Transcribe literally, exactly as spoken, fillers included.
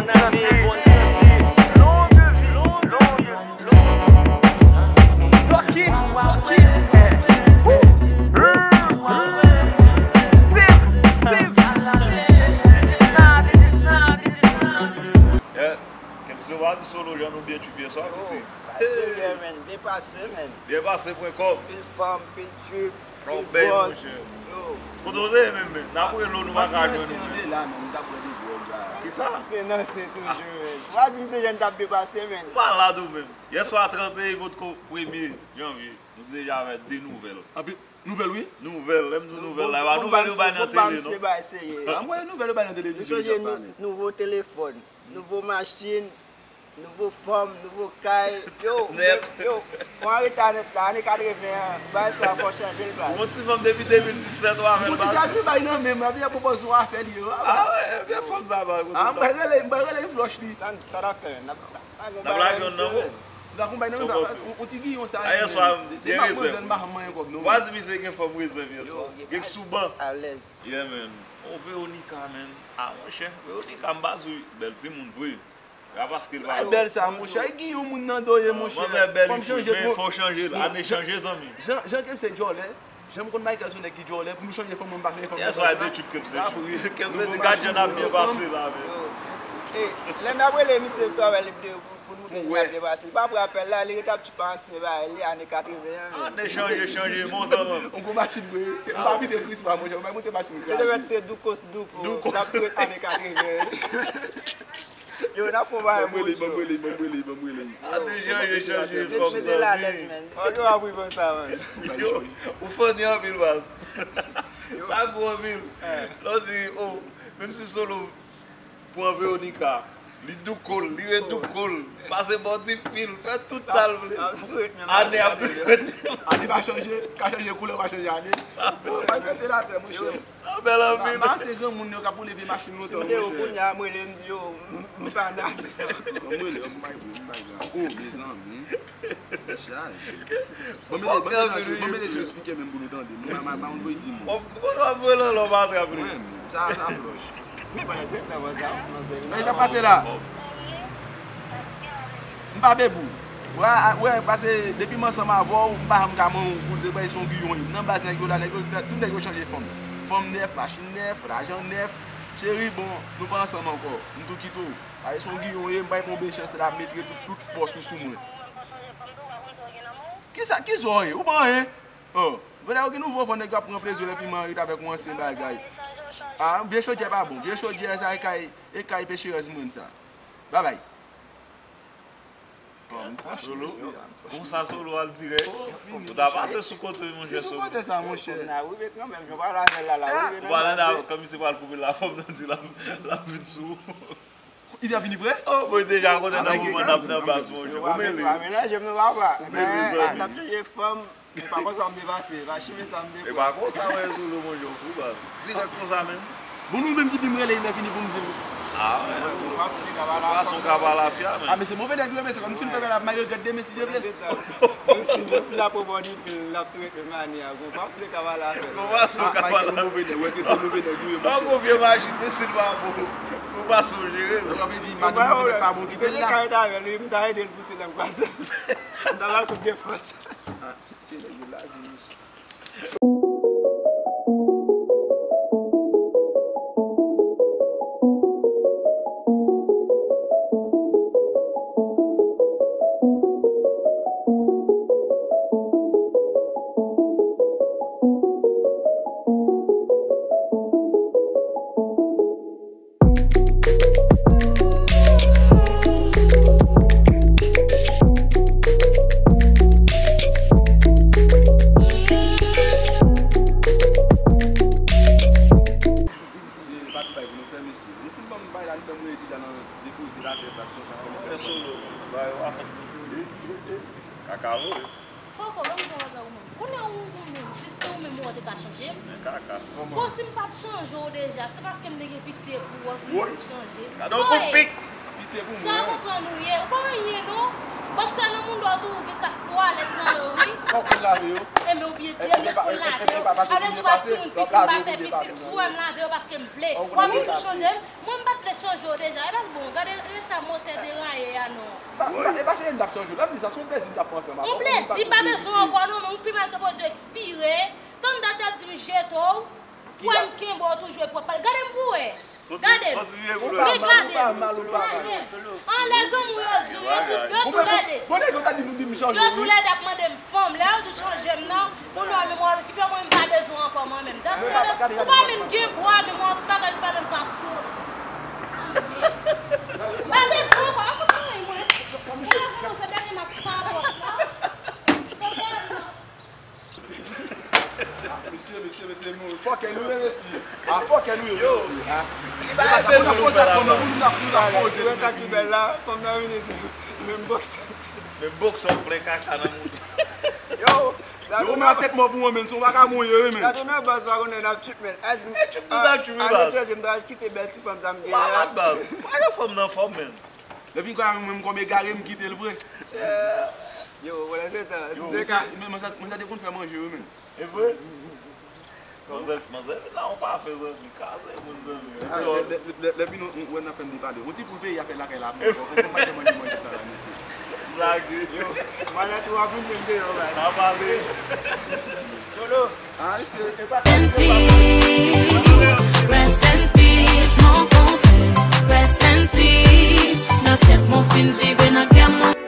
Sante, bonn sante, longue vie, longue vie, longue vie. Lucky, Lucky, eh. Woo. Steve, Steve, Steve. This is not, this is not, this is not. Yeah. Kèmsi, nou pa di Solo jan nou byen trip yè swa, piti. Pase byen, men. Byen pase, men. Byen pase pwen kòm. Pil fanm, pil trip. Frè w bèy, monchè. Kote w te ye menm, men? N ap rele w, nou pa ka jwenn ou, men. Nan se la, men, nou t ap pran de gwòg la. Kisa? Se nan se toujou, men. Ou pa di misye jan n t ap depase, men. Malad ou menm. Yèswa trannteyen potko premye janvye, nou te deja avè de nouvèl. Anpi, nouvèl, wi. Nouvèl, lè m di nouvèl la, e pa nouvèl yo bay nan tele, non. Se bay serye. A, mwen, nouvèl yo bay nan televizyon, nou chita pale. Nouvo telefòn, nouvo machin, nouvo fanm, nouvo kay. Yo, yo, mwen an reta nèt la, ane katreven an, bagay sa fò chanje l, baz. Yon ti fanm depi de mil disèt ou avè l, baz. Poukisa li bay nan men m, epi ap pwopoze yon afè li yo, a, baz. A, wè, ebyen fanm sa, baz, kote. A, m pral rele, m pral rele flòch li. Sa, sa n ap fè, n ap, n ap lage yon nan, men. N ap konbay nan men, baz, yon, yon ti giyon sa, a, yèswa, gen rezèv. M pa janm manyen kòb, non. Ou pa di misye gen fanm rezèv yèswa. Gen souban. Alèz. Yeah, man. O, Veronica, man. A, monchè, Veronica, m pa di w bèl timoun vre. A, paske l pa bèl sa, monchè. Gen yon moun nan do ye, monchè. Manzè bèl, li fou, men fò w chanje l. Ane chanje, zanmi. Jan, jan Kèmsi djòlè, jan m konn Michael se yon nèg ki djòlè, pou nou chanje fanm, mwen m pa chanje fanm. Yèswa, de trip Kèmsi chanje. Kèmsi di gad jan n ap byen pase la, men. E, lè n ap rele misye swa, wè, li de pou, pou nou montre nou ap byen pase. Li pa pran apèl la, li rete ap tchoup ansyen bagay li, ane katreven an, men. Ane chanje, chanje, bon zanmi. On gwo machin, wi. M pa abite Krispa, monchè, m pa monte machin kraze. Se te mèt te Doukos, Doukos. Doukos. N ap ret ane katreven. Yo, n ap fè yon bagay, monchè. Ban m rele, ban m rele, ban m rele, ban m rele. Ane chanje, chanje, fòk zanmi. Mete l alèz, man. Yo, ap rive sa, man. Yo, ou funny anpil, baz. Sa gwo anpil. Lè w di, o, menm si Solo pran Veronica, li douko l, li redoukol, pase bò ti fil, fè tout sa l vle. Ane ap tou ret menm. Ane pa chanje, ka chanje koulè, pa chanje ane. Sa fè. Bay pete l atè, monchè. Sa bèl anpil. M pa se granmoun yo k ap woule vye machin lontan, monchè. Si m te yo kounye a, m rele, m di yo, m, m pa nan afè sa. Ban m rele, ban m bay, ban m bay, gran. O, mezanmi. Chaje. Bon, mete, bon, mete sou, bon, mete sou speaker menm pou nou tande. Mwen, mwen, mwen, mwen, di mwen. Bon, bon, w ap voye lan lòm atrap li. Mwen menm, sa, sa flòch. Men pa se nan sa, nan se. Sa k ap pase la? M pa bebou. Wè, wè, pase depi m ansanm avè w, m pa janm ka manyen w pou se bay son giyon. Nan baz nèg yo la, nèg yo, tout nèg yo chanje fanm. Fanm nèf, machin nèf, lajan nèf. Cheri, bon, nou pa ansanm ankò. M tou kite w. Pase son giyon ye, m bay konbe chans la, m mete tout, tout fòs ou sou mwen. Kisa, kisa w ye? Ou pa anyen? Oh, vre ou gen nouvo fò nèg yo ap pran plezi yo epi m ret avèk yon ansyen bagay. Ah, vye chodyè pa bon. Vye chodyè sa e kay, e kay pecherès mwen sa. Babay. Solo. Konsa Solo al dirèk. Ou ta pase sou kote monchè Solo. Sou kote sa monchè. N a rive kanmenm, jan pa la fè la, la rive nan baz. Ou pa la, kòm si pral koupe la fòm nan di la, la vin sou. Li te vini vre? Oh, bon, deja konnen nan moman n ap nan baz, monchè. Ou mele. Pa melanje m non, papa. Ou mele, zanmi. T ap chanje fanm, ou pa konn sa m te pase, pa chimè sa m te pran. E pa konsa, wè, Solo, monchè, ou fou, baz. Dirèk konsa menm. Bon, nou menm ki di m rele, lè fini pou m di l. Ah, wè. Fason li ka pale afya, men. Ah, men se move nèg li, men se kan nou fin fè bagay la, m a regrèt demen, si Dye vle. Menm si, menm si la pwopòdi fil, l ap tou ret menm ane a, bon, fason li ka pale afya. Bon, fason li ka pale afya. Move nèg, wè ke se move nèg li ye, monchè. Yon gwo vye machin, men si l pa bon. Ou pa sonje, non? Sa vle di, madanm mwen petèt pa bon kite l la. Se li ka ret avè l, wi, m ta ede l pouse lang pase. M ta ba l kout de fòs. Ah, se nèg yo la, se mesye. Se pa ti bagay pou nou fè, mesye. Nou fin ban m bagay la, nou fè moun etidyan nan depoze la, fè bak konsa, kòman fè Solo. Bagay yo pa fèt pou nou. Kaka vre. Kòkò, ban m fè yon bagay ou menm. Kounye a ou, ou menm, si se ou menm ou te ka chanje m. Men kaka. Bon, si m pa t chanje w deja, se paske m te gen pitye pou ou anfin pou m chanje. Gade yon kout pik. Pitye pou mwen. Sa konprann ou ye. Ou pa anyen non. Bòks la nan mouda w tou, ou gen kas twalèt nan yo, wi. Fòk ou lave yo. Enben, ou byen di, enben, fòk ou lave yo. Sa vle di ou pa di moun pitit, m pa fè pitit, si w wè m lave yo paske m vle. W ap toujou chanje m. Mwen, m pa t vle chanje w deja. E pa t bon. Gade eta motè deranje a non. E pa chanje m t ap chanje w. Lè m di sa, se yon plezi m t ap pran ansanm avè w. Yon plezi, m pa bezwen w ankò non, men ou pi mal ke Bondye ekspire. Tann dat ap di m jete w. Pou m kenbe w toujou e pou w ap pale. Gade m pou wè. Gade m. Men gade m. Gade m. Anlè zanmi w yo di w, yo tou, yo tou lè de. Yo tou lè de ap mande m fanm. Lè yo di w chanje m nan, pou nou a menm w al okipe w, mwen m pa bezwen w ankò mwen menm. Dat ou pa menm gen bwa, menm yon ti bagay ou pa menm ka sot. M pa bezwen w ankò, an konprann mwen. Mwen avè nou se dènye match pa pòt la. Mesye, mesye, mesye, nou fòkè nou ye, mesye. A fòkè nou ye, mesye. Yo, ki bagay mesye nou fè la, man? Sa ki bèl la, fanm nan vini, se menm bòks. Men bòks ou plen kaka nan moun. Yo, yo, men a tèt mò pou mwen, men se yon vakabon ye, men. Gade nan baz pa konnen n ap trip, men. As in, trip nou ta trip, baz. Chèche m ta kite bèl ti fanm sa m genyen. Malad, baz. Pa gen fanm nan fòm, men. Depi kwa mwen menm kòm egare m kite l vre. Yo, wè se tan, si m te ka. Men manzè, manzè te konn fè manje wi men. E vre? Manzè, manzè la ou pa fè zanmi, ka se moun zanmi. Lè vin ou wè n ap fè m depale. Yon ti poul peye afè lakay la. Ou konn pa fè manje manje sa la mesye. Blage. Yo, malè tou ap vin menm deyò la. N ap ale. Cholo. Ah, mesye. Rest in peace, rest in peace, mon compère. Rest in peace. Nan tèt mwen fin viv e nan kè mwen.